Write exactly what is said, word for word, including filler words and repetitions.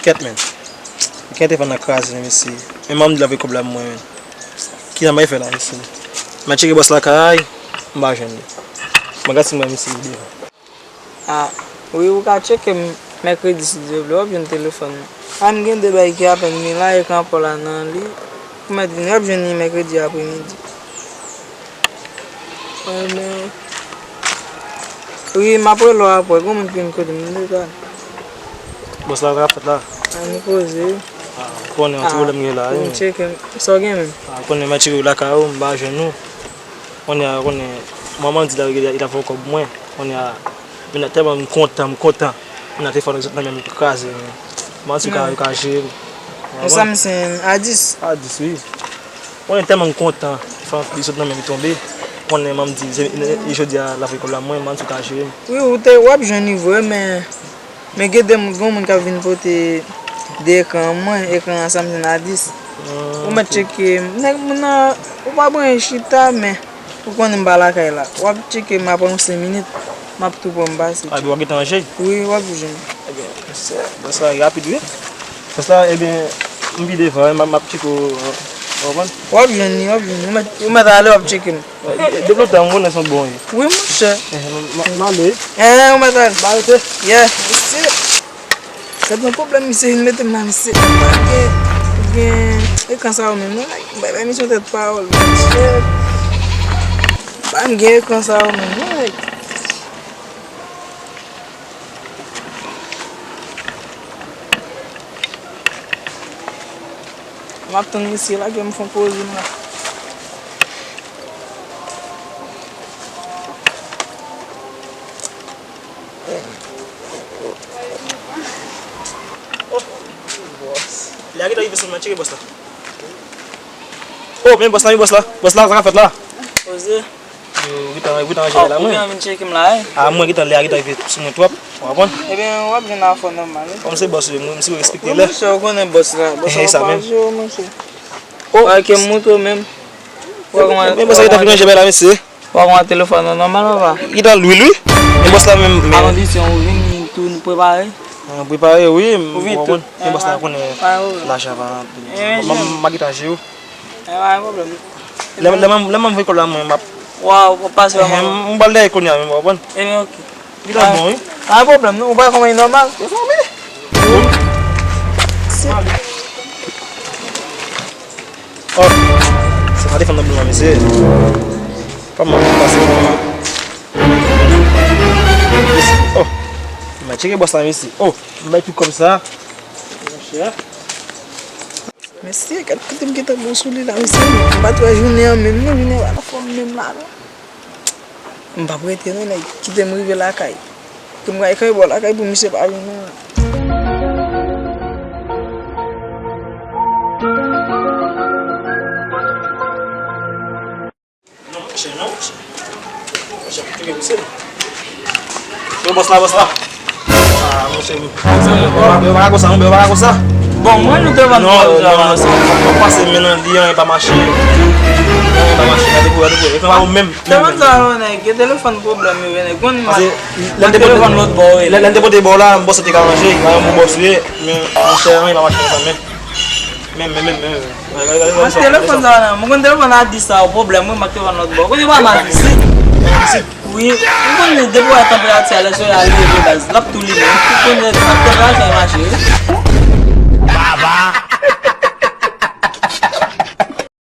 Kèt, men. Kèt, telefòn nan kraze, men mesye. Men manman m di l ap voye kòb la pou mwen, men. Kisa m pral fè la, mesye? M al tcheke bòs lakay, m pa jwenn li. Mwen gad si m wè misye devan. Ah, wi, ou ka tcheke m mèkredi si Dye vle, w ap jwenn telefòn nan. Ah, m gen de bagay ki apèn vin la, ekran pa w la nan li. Ou mèt vini, w ap jwenn li mèkredi apremidi. Wi, m ap rele w apre, gen moun ki vin kote m, m deja. Bòs la, sa k ap fèt la? Ann koze. Ah, ou konnen yon ti pwoblèm gen la, wi. Tcheke m, sa w gen menm? Ah, ou konnen m al tcheke w lakay ou, m pa jwenn ou. Kounye a, konnen, manman di la, li t ap fè yon kòb pou mwen. Kounye a, men tèlman m kontan, m kontan. Kounye a, telefòn nan men m kraze, men. Manti ka, yo ka jere m. Ou konprann? Sa m se a dis. A dis, wi. Konnen tèlman m kontan, telefòn li sot nan men m, li tonbe. Konnen manman di, se, e jodi a, l ap voye kòb la mwen, manti ka jere m. Wi, ou te, w ap jwenn li vre, men Men gen de moun, gen moun k ap vin pote de ekran mwen, ekran an Samsung a dis. Ou mèt tcheke, nèg moun nan, ou pa bezwen chita, men ou konnen m pa lakay la. W ap tcheke m apre yon senk minit, m ap tou pran m pase. A, epi w ap gentan ranje? Wi, w ap jwenn. Ebyen, se, bòs la rapid, wi. Bòs la, ebyen, m pi devan, m ap, m ap tcheke w, w konprann? W ap jwenn li, w ap jwenn li. Ou mèt, ou mèt ale, w ap tcheke m. Depi lontan, m konnen se yon bon ye. Wi, monchè. Eh, m, m, m ale. Eh, ou mèt al. M arete. Yeah, mesye. Gad yon pwoblèm, misye vin mete m la, mesye. M pa gen, gen ekran sa yo menm, non, nèg. Bay, bay misye yon tèt pawòl, monchè. M pa gen ekran sa yo menm, non, nèg. M ap tann misye la, gen m fè yon poze m la. Lè a gentan rive sou mwen, tcheke bòs la. Oh, men bòs la, men bòs la. Bòs la, sa k ap fèt la? Poze. Yo, ou gentan, ou gentan ranje la mwen. Ou vin tcheke m la, wi. Ah, mwen gentan, lè a gentan rive sou mwen twòp. Ou konprann? Ebyen, w ap jwenn afè w nòmal, wi. Kòm se bòs ou ye, mwen, m si w respekte lè. Monchè, ou konnen bòs la. Bòs la pa jere w, monchè. Oh. Fòk ke m montre w menm. Men bòs la gentan fin ranje bagay la, mesye. Ou pa konn telefòn nan nòmal, papa? Li nan lwil, wi. Men bòs la menm, men a kondisyon ou vini tou, nou prepare. Mwen prepare, wi. Ou vini tou. Men bòs la konnen lajan pa anpil. M, m, m a gentan jere w. E, pa gen pwoblèm. Lè, lè m, lè m voye kòb la, mwen, m ap. Waw, w ap pase wè mwen. M, m pral dèyè kounye a menm, w konprann? Ebyen, ok. Li nan bon, wi. Pa gen pwoblèm, non. Ou pa konprann, nòmal. Ou fòme. Oh, se pa telefòn nan blan, mesye. Pa mal pase. Oh, m a tcheke bòs la, mesye. Oh, m bay tout kòb sa. Monchè. Mesye, gad kote m gentan bon sou li la, mesye. M pa t wè jounen an menm, non, jounen an pa anfòm menm la, non. M p ap rete, non, nèg. Kite m rive lakay. Pou m pral kanpe bò lakay pou misye pa vin, non. Non, monchè, non, monchè. Monchè, kenbe misye. Yo, bòs la, bòs la. Ah, monchè, yo. Yo pa ka konsa, non, yo pa ka konsa. Bon, mwen, nou te vann. Non, non, non, non, non, pase men nan li, anyen pa mache. Anyen pa mache, gade pou, gade pou. E pa ou menm. Telefòn sa yo, nèg, gen telefòn pwoblèm yo, nèg. Konn telefòn lòt bò, wi. Lè, lè m te pote bò la, m panse te ka ranje, pa yon bon bòs ou ye, men, monchè, anyen pa mache konsa, men. Men, men, men, men. Mwen telefòn sa nan, mwen konn telefòn a dis sa yo pwoblèm, wi, m ak telefòn lòt bò. Kote pa m a dis, wi. Wi, mwen konn depi wè tanperati a, lè solèy a leve baz, l ap tou limen. Mwen konn tanperati a mache, wi.